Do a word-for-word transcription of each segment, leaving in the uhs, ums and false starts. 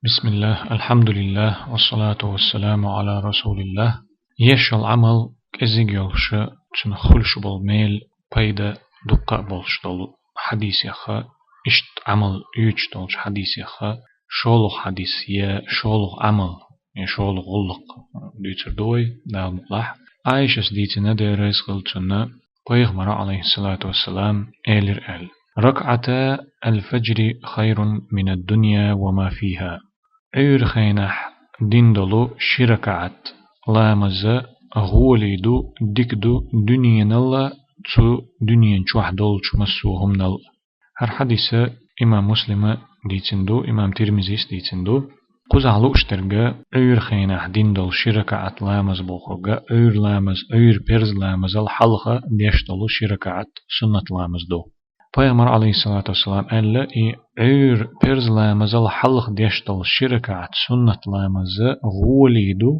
بسم الله، الحمد لله، والصلاة والسلام على رسول الله. Еш йола Ӏамал кӀезиг йолуш, цунах хуьлуш болу мел, пайда дуккха а болуш долу хьадисех, иштта Ӏамал йоьдуш долчу хьадисех, шолгӀа хьадис я шолгӀа Ӏамал, я шолгӀа гӀуллакх дуьйцур ду вай, Дала мукъалахь. Ӏайшас дийцина, Дела реза хуьлда цунна, Пайхамара, Ӏалайхиссалату вассалам, элира аьлла: «ركعتا الفجر خير من الدنيا وما فيها». Ӏуьйра хенахь дина долу ши ракаӀат ламаз гӀоле ду, дика ду дуьненал а, цу дуьнен чохь долчу массо а хӀуманал а. ХӀара хьадис имам Муслима дийцина ду, имам Тирмизис дийцина ду. Кхузахь лууш дерг, Ӏуьйра хенахь дина долу ши ракаӀат ламаз бохург, Ӏуьйра ламаз, Ӏуьйра перз ламазал хьалха деш долу ши ракаӀат суннат ламаз ду. Пайхамара, Ӏалайхиссалату вассалам, аьлла, и Ӏуьйра перз ламазал хьалха деш долу ши ракаӀат суннат ламаз гӀоле ду,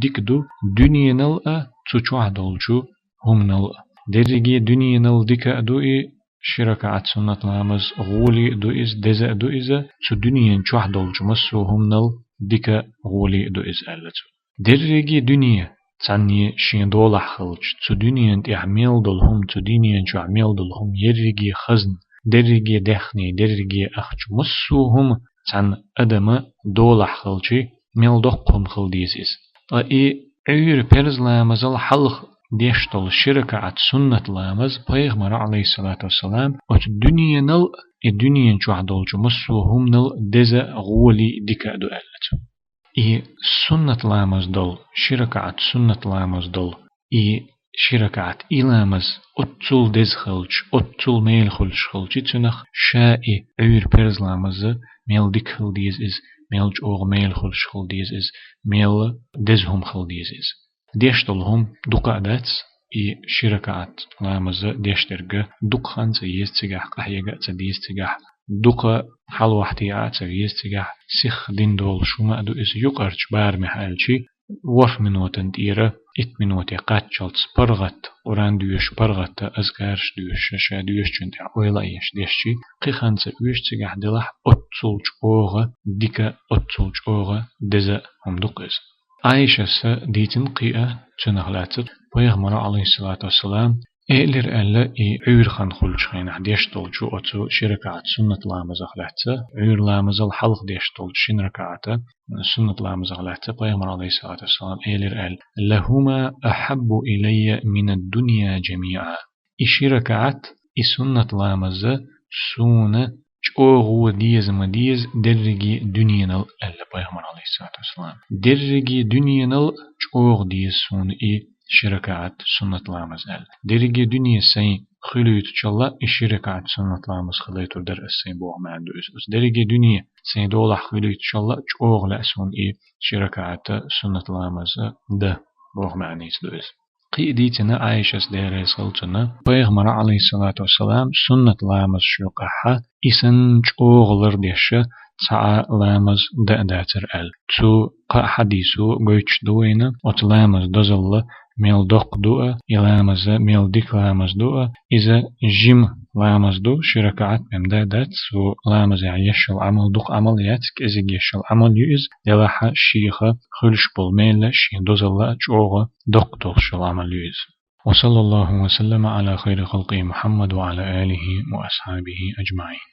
дика ду дуьненал а, цу чохь долчу хӀуманал а. Дерриге дуьненал дика а ду и ши ракаӀат суннат ламаз, гӀоле а ду иза, деза а ду иза, цу дуьнен чохь долчу массо а хӀуманал дика а, гӀоле а ду иза, аьлла цо. Дерриге дуьне, цхьанне шен долахь хилча, цу дуьнен тӀехь мел долу хӀума, цу дуьнен чохь мел долу хӀума, ерриге хазна, дерриге даьхни, дерриге ахча, массо а хӀума цхьана адама долахь хилча, мел доккха хӀума хила деза иза. Ткъа и Ӏуьйра перз ламазал хьалха деш долу ши ракаӀат суннат ламаз Пайхамара, Ӏалайхиссалату вассалам, оцу дуьненал а, и дуьнен чохь долчу массо а хӀуманал а деза а, гӀоле а, дика а ду, аьлла цо. И суннат ламаз долу, ши ракаӀат суннат ламаз долу, и ши ракаӀат и ламаз оццул деза хилча, оццул мел хуьлуш хилча, цунах ша и Ӏуьйра перз ламаз мел дика хила деза иза, мел чӀогӀа мел хуьлуш хила деза иза, мел деза хӀума хила деза иза. Деш долу хӀума дукха а дац, и ши ракаӀат ламаз деш дерг дукха хан ца еза цигахь, къахьега а ца деза цигахь, дукха хьалавахьте а ца веза цигахь, сихха дина долуш хӀума а ду иза, юкъарчу барамехь аьлча, ворхӀ минотан тӀера итт миноте кхаччалц паргӀат, Къуръан доьшуш паргӀат, азкараш доьшуш, ша доьшучун тӀехь ойла а еш дешча, кхин хан ца оьшу цигахь, делахь оццул чӀогӀа дика, оццул чӀогӀа деза хӀума ду-кх иза. Ӏайшас дийцина кхин а цунах лаьцна, Пайхамара, Ӏалайхиссалату вассалам, элира аьлла, и Ӏуьйра хан хуьлучу хенахь деш долчу оцу ши ракаӀат суннат ламазах лаьцна, Ӏуьйра ламазал хьалха деш долчу шина ракаӀата суннат ламазах лаьцна Пайхамара, Ӏалайхиссалату вассалам, элира аьлла: «لهما أحب إلي من الدنيا جميعا». И ши ракаӀат, и суннат ламаз суна чӀогӀа деза ма деза дерриге дуьненал, аьлла Пайхамара, Ӏалайхиссалату вассалам. Дерриге дуьненал чӀогӀа деза суна и ши ракаӀат суннат ламаз, аьлла. Дерриге дуьне сайн хуьлуьйтучалла и ши ракаӀат суннат ламаз хилийтур дара ас сайн, боху маьӀна ду иза. Оцу дерриге дуьне сайн долахь хуьлуьйтучалла чӀогӀа лаьа суна и ши ракаӀат суннат ламаз дан, боху маьӀница ду иза. Кхин а дийцина Ӏайшас, Дела реза хуьлда цунна, Пайхамара, Ӏалайхиссалату вассалам, суннат ламазаш юкъахь и санна чӀогӀа лардеш цхьа а ламаз дан а дацара аьлла. Цу кхаа хьадисо гойтуш ду вайна оцу ламазан дозалла мел доккха ду а, и ламаз мел дика ламаз ду а, иза жима ламаз ду, ши ракаӀат мем дан а дац, цу ламазехь еш йолу Ӏамал дукха Ӏамал яц, кӀезиг еш йолу Ӏамал ю иза, делахь шех хуьлуш болу мел а, шен дозалла а чӀогӀа доккха долуш йолу Ӏамал ю иза. وصلى الله وسلم على خير خلقه محمد وعلى آله وأصحابه أجمعين.